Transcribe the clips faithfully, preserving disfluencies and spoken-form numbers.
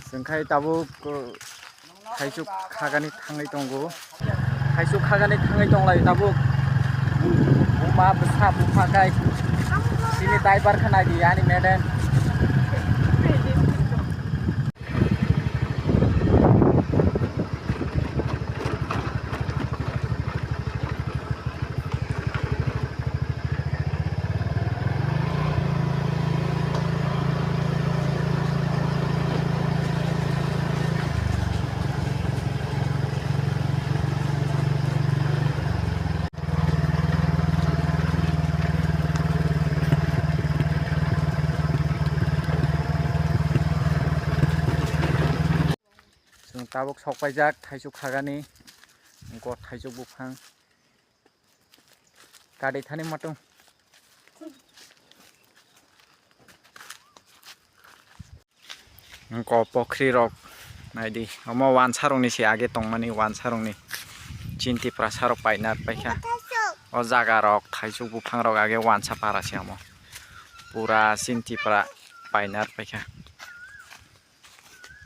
Chwng khai tabuk, uh, thaisuk khagani thangwi tongo. Thaisuk khagani thangwi tonglai tabuk. Buma bwsa bupha kai. Chini diaper khe naidi ani madam. Chwng tabuk sok paijak thaisuk khagani, wngkha thaisuk buphang. Kadai thani matung. Wngkha pukhri rok naidi. Omo wansa rokni se age tongmani wansa rokni. Chinti prasa rok paina paikha. O jaga rok thaisuk buphang rok age wansa para se omo. Pura chinti pra paina paikha.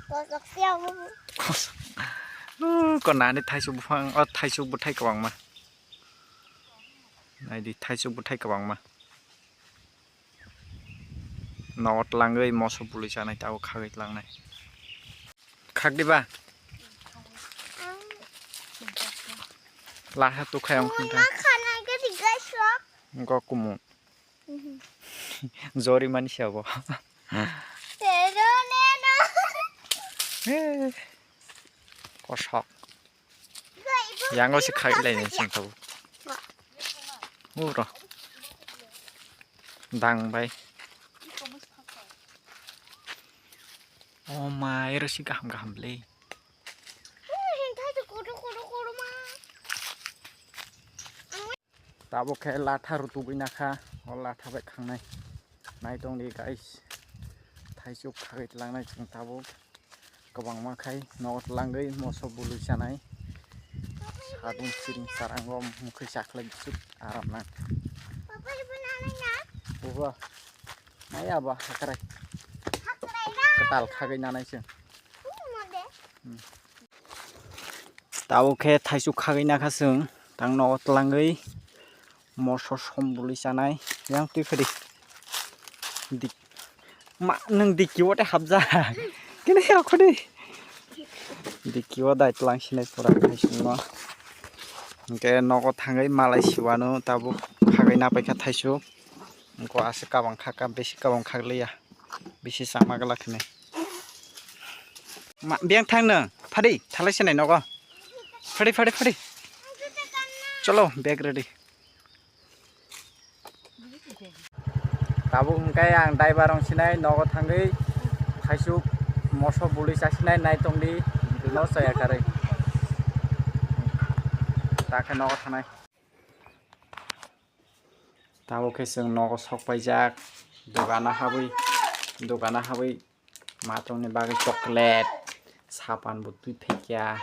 Kosok se omo. Kos-, uh, konani thaisuk buphang, o thaisuk bwthai kwbangma. Naidi thaisuk bwthai kwbangma. Nogo twlangwi moso bului chanai tabuk khagwi twlangnai. Khak diba? Laha tukhai ang khunta. Wngkha kumun. Jori mani se abo. Kosok. Yango se khai lai ni sing tabo. Uro. Dang bai. O ma, ero si kaham kaham le. Tabuk khe latha rutubui nakha, o latha bai khangnai. Naitong di guys, thaisuk khagwi twlangnai chwng tabuk. Kwbangma khai nogo twlangwi moso bului chanai. Sadung siring sarango mukhwi chakhlai bisuk aram nang. Buba, maya ba hakrai. Kwtal khagwi nanai chwng. Tabuk khe thaisuk khagwi nakha chwng, tang nogo twlangwi moso som bului chanai. Yang twi phadi. Dik-, ma, nwng dikki o tei hapjak. Kini ya khudi. Dikki o dai twlang sinai pura thaisukno. Hwnkhe nogo thangwi malai siwano tabuk khagwi napaikha thaisuk. Wngkha aswk kabang khaka, bisi kabang khakliya. Bisi chama glak hinwi. Ma, biyang thang nwng. Phadi, thalai se nai nogo. Phadi, phadi, phadi. Cholo, bag ready. Tabuk hwnkhe ang driver rong sinai nogo thangwi thaisuk moso bului chasinai naitongdi no chaya karwi. Takhe nogo thanai. Tabuk khe chwng nogo sok paijak, dogana habwi, dogana habwi matwngni bagwi chocolate, sapan bo twi phaikya.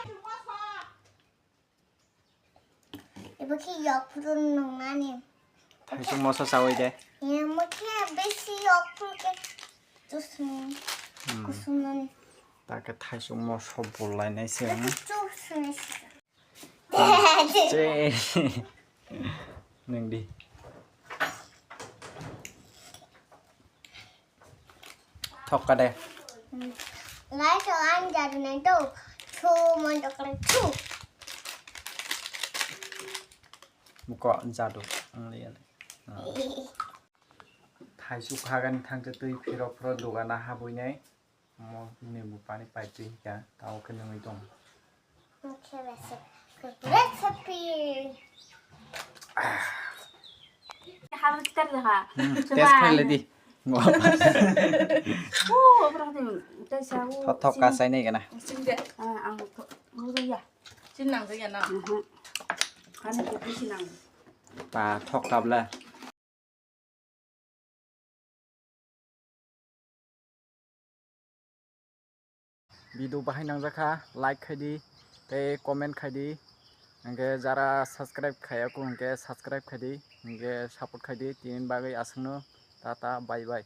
Ibo khe yok phuru nungnani. Thaisuk moso chawi de. Emo khe besi yok phuru khe tusung, hmm, kusung nani. Takhe thaisuk moso bul lainai se. Kusung nani. Che. Nwng di. Thok ka de. Lai so ang jadu nai to. Thu mon to kala thu. Buko jadu ang le le. Thaisuk hagan thangte twi phiro phiro dogana habwi nai. Omo ni bo pani pipe twi hika, tamo khe nungwi tong. Omo khe recipe, recipe. Habri tar jaha. Hmm, test khai le di. Oh, abra de, tesa, oh, thok thok ka sai nai gana. Sing de. Ah, ang thok, oh, ya. Sin nang de ya na. Mhm. Kani ko bisi nang. Pa thok tabla. Video bahai nangjakha, like khai di, tei comment khai di. Hwnkhe jara subscribe khaiya kho hwnkhe subscribe khai di, hwnkhe support khai di. Tini bagwi aswkno, tata, bye bye.